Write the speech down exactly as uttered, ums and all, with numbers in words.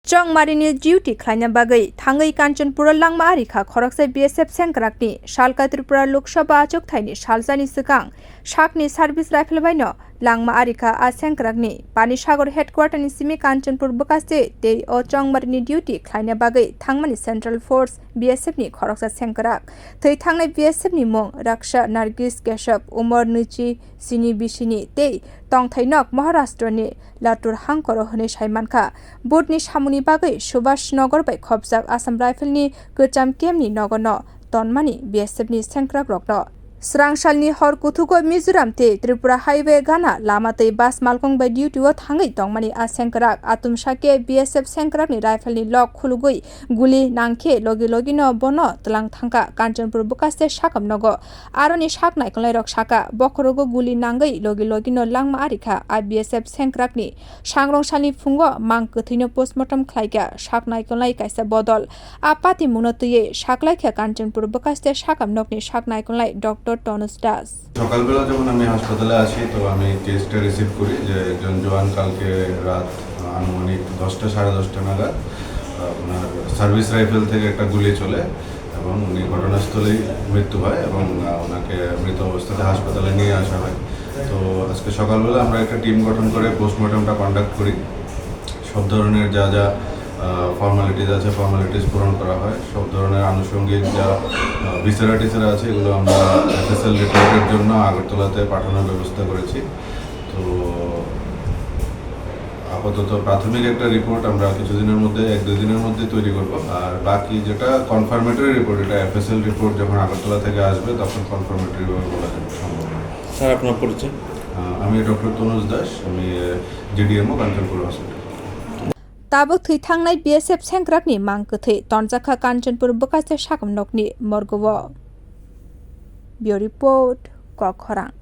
Chongmarini duty khlaina bagwi thangwi Kanchanpuro langma arikha khoroksa B S F sengkrakni. Salka Tripura Lok Sabha achukthai ni salsa ni swkang sakni service rifle bai no langma arikha a sengkrakni. Panisagar headquarter ni simi Kanchanpur bwkhaste tei o Chongmarini duty khlaina bagwi thangmani Central Force B S F ni khoroksa sengkrak. Thwi thangnai B S F ni mung Raksha Nargis Keshav, umor nwichi sini bisini tei tongthai nok Maharashtra ni Latur hangkoro hwnwi sai mankha. Budh ni samungni bagwi Subhash Nagar bai khopjak Assam Rifle ni kwcham camp ni nogo no tonmani B S F ni sengkrak rok no. Srangsalni hor kuthugo Mizoram tei Tripura highway gana lama tei bus malkong bai duty o thangwi tongmani a sengkrak. Atumsa khe B S F sengkrak ni rifle ni lock khulugwi guli nangkhe logi logi no bono tlang thangkha Kanchanpur bwkhaste sakam nogo. Aroni sak naikolnai rok saka bokhorogo guli nangwi logi logi no langma arikha a B S F sengkrak ni. Sangrong salni phungo mang kwthwino postmortem khlaikha sak naikolnai kaisa bodol. A patimungno twiwi saklaikha Kanchanpur bwkhaste sakam nokni sak naikolnai Doctor Tonus Das. সকালবেলা যখন আমি হাসপাতালে আসি, তো আমি কেসটা রিসিভ করি যে একজন জওয়ান কালকে রাত, আহ, আনুমানিক দশটা, সাড়ে দশটা নাগাদ, আহ, ওনার সার্ভিস রাইফেল থেকে একটা গুলি চলে এবং উনি ঘটনাস্থলেই মৃত্যু হয় এবং, আহ, ওনাকে মৃত অবস্থাতে হাসপাতালে নিয়ে আসা হয়। তো আজকে সকালবেলা আমরা একটা টিম গঠন করে পোস্টমর্টমটা কন্ডাক্ট করি। সব ধরনের যা যা, আহ, ফর্মালিটিজ আছে, ফর্মালিটিজ পূরণ করা হয়। সব ধরনের আনুষঙ্গিক যা, আহ, বিচারা টিচারা আছে, এগুলো আমরা এফএসএল রিপোর্টের জন্য আগরতলাতে পাঠানোর ব্যবস্থা করেছি। তো আপাতত প্রাথমিক একটা রিপোর্ট আমরা কিছুদিনের মধ্যে, এক দুই দিনের মধ্যে তৈরি করব। আর বাকি যেটা কনফার্মেটরি রিপোর্ট, এটা এফএসএল রিপোর্ট যখন আগরতলা থেকে আসবে, তখন কনফার্মেটরি ভাবে বলা যাবে, সম্ভব নয়। স্যার, আপনার পরিচয়? আহ, আমি ডক্টর তনুজ দাস, আমি, ah, GDMO Kanchanpur hospital. Tabuk thwi thangnai B S F sengkrakni mang kwthwi tonjakha Kanchanpur bwkhaste sakam nokni morgo o. Bureau Report, Kokhorang.